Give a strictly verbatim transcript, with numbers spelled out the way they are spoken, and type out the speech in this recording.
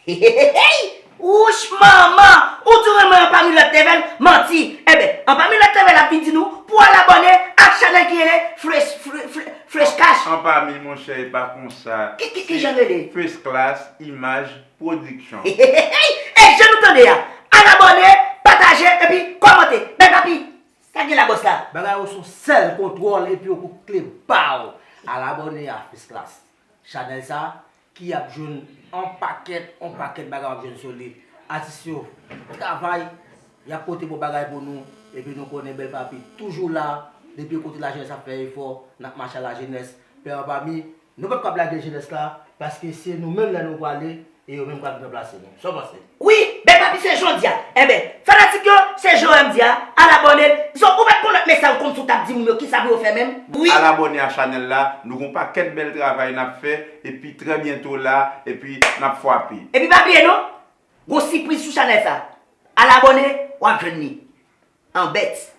Hey! Wouch manman! Ou di w renmen Anpami Lòt Level? Manti! Enben, Anpami Lòt Level ap vin di nou pou w al abòne ak chanèl ki rele Fresh, Fresh, Fresh Cash. Anpami, monchè, e pa konsa. Ki, ki, ki jan rele? Fresh Class Image Production. E jan nou tande a, al abòne, pataje, epi kòmante. Bèl papi, sa gen la bòs la? Bagay yo sou sèl kontwòl epi yo kout kle ba w. Al abòne a Fresh Class. Chanèl sa ki ap jwenn on pakèt, on pakèt bagay w ap jwenn sou li. Atis yo travay, y ap pote bon bagay pou nou, epi nou konnen Bèl Papi toujou la, depi kote lajenès ap fè efò, n ap mache a lajenès. Pè Anpami, nou p ap kab lage jenès la, paske se nou menm la nou prale, e yo menm k ap vin ranplase nou. Sa w panse? Wi, Bèl Papi se jodi a. Enben, fanatik yo, se jan w di a, al abòne. Dizon, ou pa t gon lòt mesaj kòmsi w t ap di moun yo kisa pou yo fè menm? Wi. Al abòne a chanèl la, nou gon pakèt bèl travay n ap fè, epi trè byento la, epi n ap fwape. Epi pa bliye non, gon sipriz sou chanèl sa. Al abòne, w ap jwenn li. An bèt.